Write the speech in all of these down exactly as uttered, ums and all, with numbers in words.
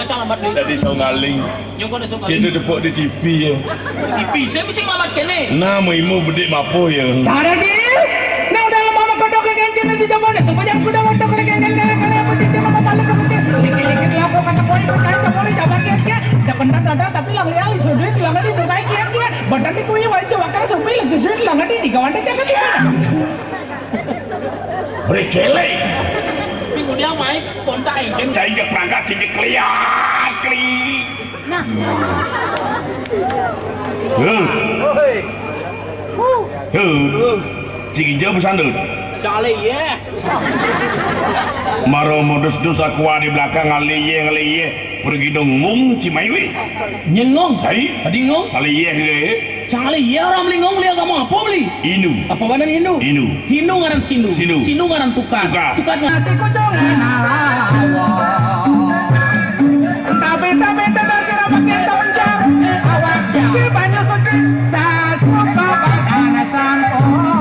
Cang lambat deh. Tadi saung aling. Nyong kono saung aling. Kini tepuk di T V ya. T V, saya mesti ngelamat kene. Nah, mau imu bedik mapo ya. Tara di. Nah, udah lama makodok ke geng kene di jabone. Supaya aku udah watok ke geng kene, kene apa sih cuma malu ke geng. Dikit-dikit lah, aku kata koi, percaya sama orang jabat dia, dia. Dah pendat ada, tapi lang liang isu duit, lang ada bukai kian dia. Badan di kuya wajah wakar supi lagi suit, lang ada di kawan dia jabat dia. Beri kele. Minggu dia main kontak engine. Cai je perangkat, cai je keliat, keli. Nah. Huh. Huh. Cik Ija bersandal. Cale ye. Maro modus dus aku di belakang, ale ye, ale ye. Pergi dong ngong cimai we. Nyengong. Hai. Tadi ngong. Ale ye, he. Cang le, iya orang beli ngong, beli agama apa beli? Hindu. Apa badan Hindu? Hindu. Hindu ngaran Sindu. Sindu. Sindu ngaran tukad. Tukad. Tukad ngaran si kucung. Tapi, tapi, tapi, sirah pakai tonjong. Awas ya. Di banyu suci. Sasuka badan sampurna.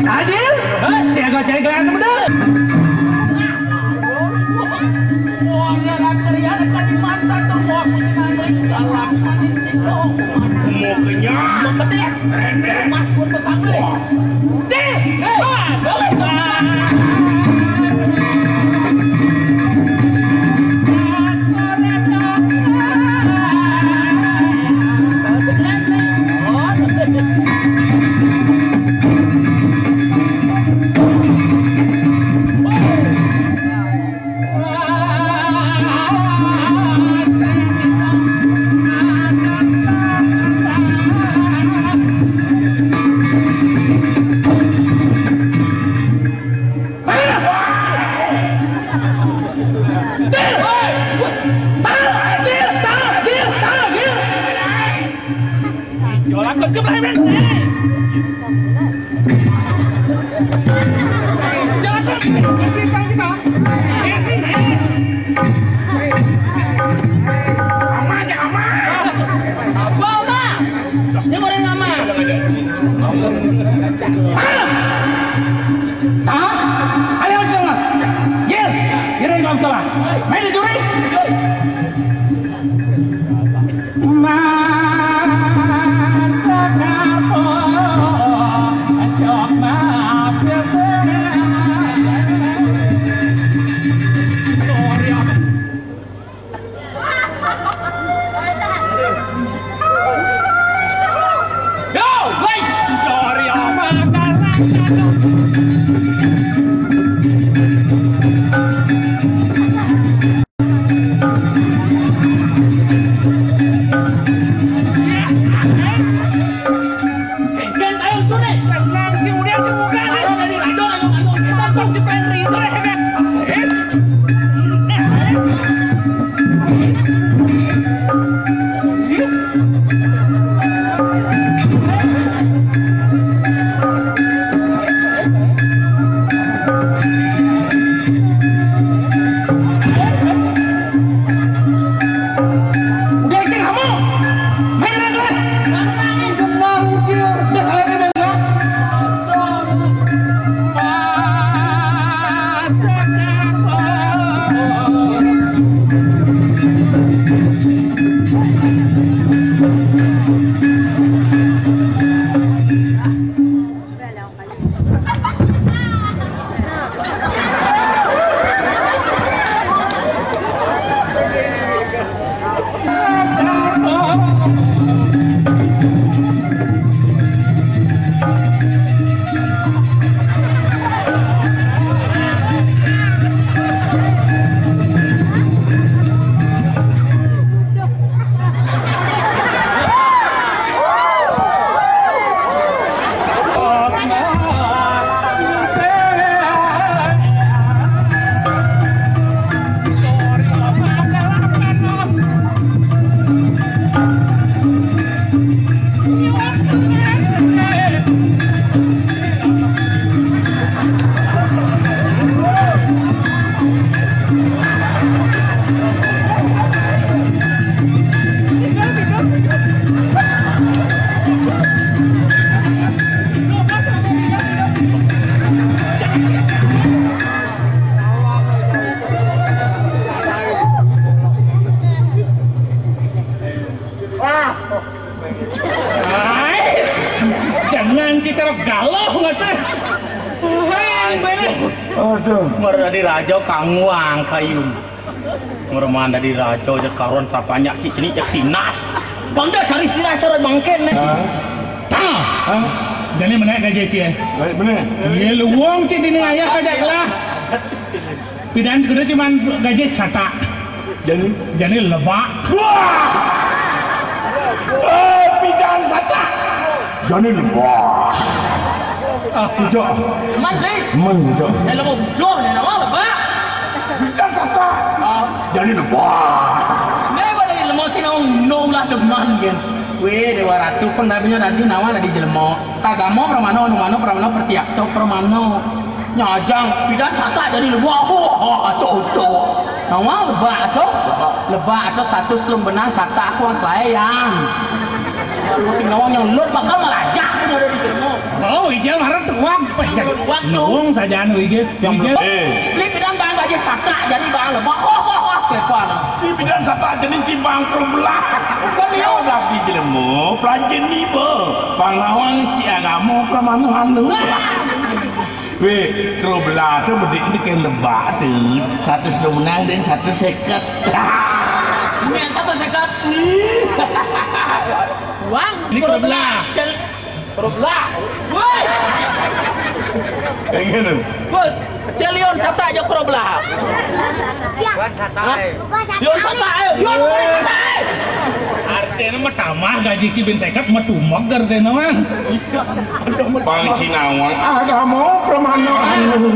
Adil, siaga cari kelihatan bener. Wah, ada kerian kan di masa tuh, wah, aku senang lagi galak manis itu. Mau kenyang. Mau gede. Mas pun pesangge. Wah. Dil, Mas, Jangan kau. Ama aja, ama. Apa, ama? Dia mau ngama? Ah! Ah! Ayo, Mas. Jil, kira Imam salah. Main di duri. Masak apa? Cok maaf ya. Kita galuh ngateh. Hei, bener. Aduh. Mara dadi raja kanguang kayun. Mara dadi raja ja karuan tapanjak cicing ja tinas. Bangda cari sirah cara mangkin nih. Hah? Tah. Hah? Jani mana gaji cie? Baik bener. Iya luwung cie dini ayah aja lah. Pidan kudu cuman gaji sata. Jani? Jani lebak. Wah! Eh, pidan sata. Jani lebak. Ah, tidak. Man, Li. Man, tidak. Dah lama bodoh ni nama lebak. Pidan sata. Ah. Jani lebak. Ni pada ni lama sih nama no lah deman kan. Weh, Dewa Ratu pun dah punya tadi nama tadi jelema. Tagama pramana, anumana pramana, pratyaksa pramana. Nyajang, pidan satak jani lebak. Oh, oh, acok, acok. Nawang lebak tu. Lebak tu satus telung benang satak aku ang selae yang. Kalau sing nawang nyang lut bakal malajah tu ada di jelema. Oh, ijal marah tuang. Tuang tu. Nuwung saja anu ijal. Yang ijal. Eh. Beli pidan bang gaji satak jani bang lebak. Oh, oh, oh, kelepan. Si pidan satak jani si bang kerubelah. Kan dia udah di jelema, pelanjin ni ba. Pang nawang ci agama pramana anu. Weh, kerubelah tu bedik ni kan lebak tu. Satu setengah dan satu seket. Ni satu seket. Wang, ni kerubelah. Cel-, kerubelah. Woi. Kayak gini. Bos, celion satak je kerubelah. Wan satai. Hah? Yon satai, yon satai. Artinya mah tamah gaji cibin seket mah tumek artinya mah. Pang cinawang agama pramana anu.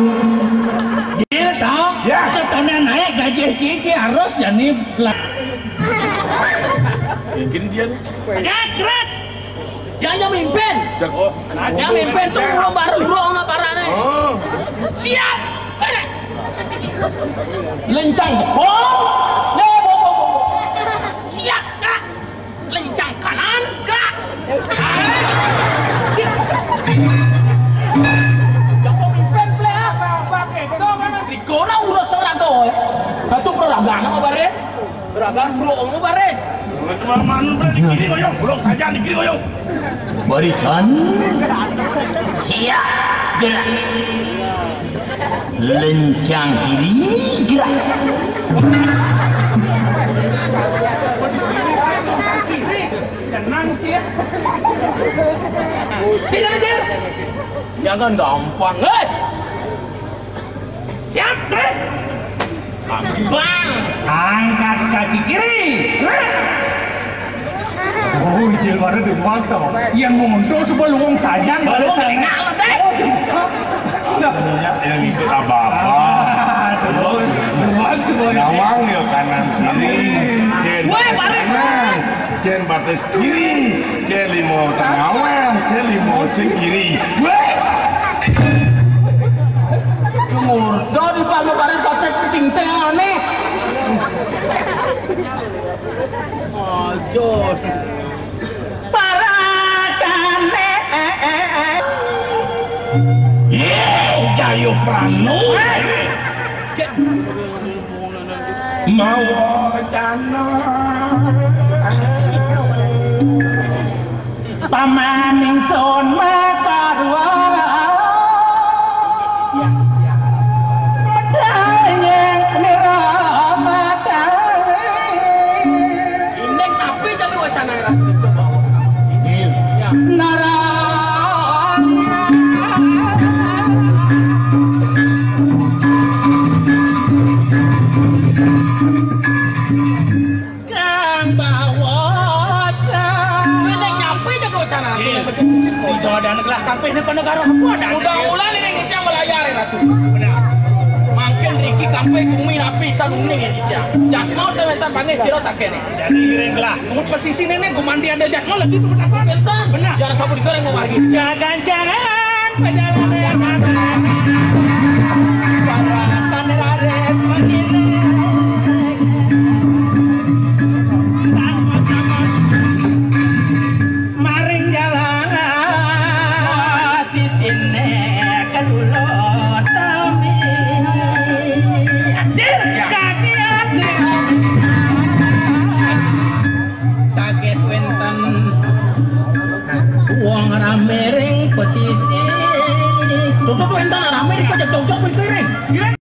Iya toh. Ya. Setahun naik gaji cici harus jani lah. Mungkin dia. Gerak, gerak. Jangan, jangan mimpin. Jangan mimpin tu belum baru urung nak parah ni. Oh. Siap. Gerak. Lencang. Bom. Nih, bom, bom, bom, bom. Siap, gerak. Lencang kanan, gerak. Jangan mimpin, pleh, ah. Riko nak urus olahraga, eh. Satu perolahraga nama baris. Beragam bro, kamu baris. Teman-teman, bro, di kiri koyong, bro, saja di kiri koyong. Barisan. Siap, gerak. Lencang kiri, gerak. Tenang, Cil. Sini, Cil. Jangan gampang, eh. Siap, gerak. Bang. Angkat kaki kiri. Gerak. Oh, ijil baru di motor. Yang mundur sebelum saja baru saya. Ingat lo deh. Ininya yang ikut apa-apa. Nawang ya kanan kiri. Weh, baris. Kanan. Jen batis kiri, jen limo tengawan, jen limo sing kiri. Weh! Murda di bawah baris kotek ting-ting aneh. Aduh. Parakane. Ye, Jayo Prano. Mau rencana pamaning sun makarwa medal nyeng nira matang. Indek tapi tapi wacana era itu bawa sama. Iya. Nara. Kang bawosa. Ini nyampe jago cara. Iya. Jawadan kelah kampanye ini penegaran apa ada? Udah mulai ini kita melayar ya, Ratu. Benar. Makin Riki kampanye bumi rapi tan uning ya kita. Jatno temetan panggil siro tak kene. Jadi iring lah. Umut pesisi nenek gumanti ada jatno lagi tuh apa? Benar. Benar. Jangan sabut itu yang mau lagi. Jagan-jagan. Maring jalan sisine kedua sami. Hadir kagiat. Sakit wenten wong rame ring Posisi. Tuh, tuh, tuh, entar rame di kocok-cocok, Bre.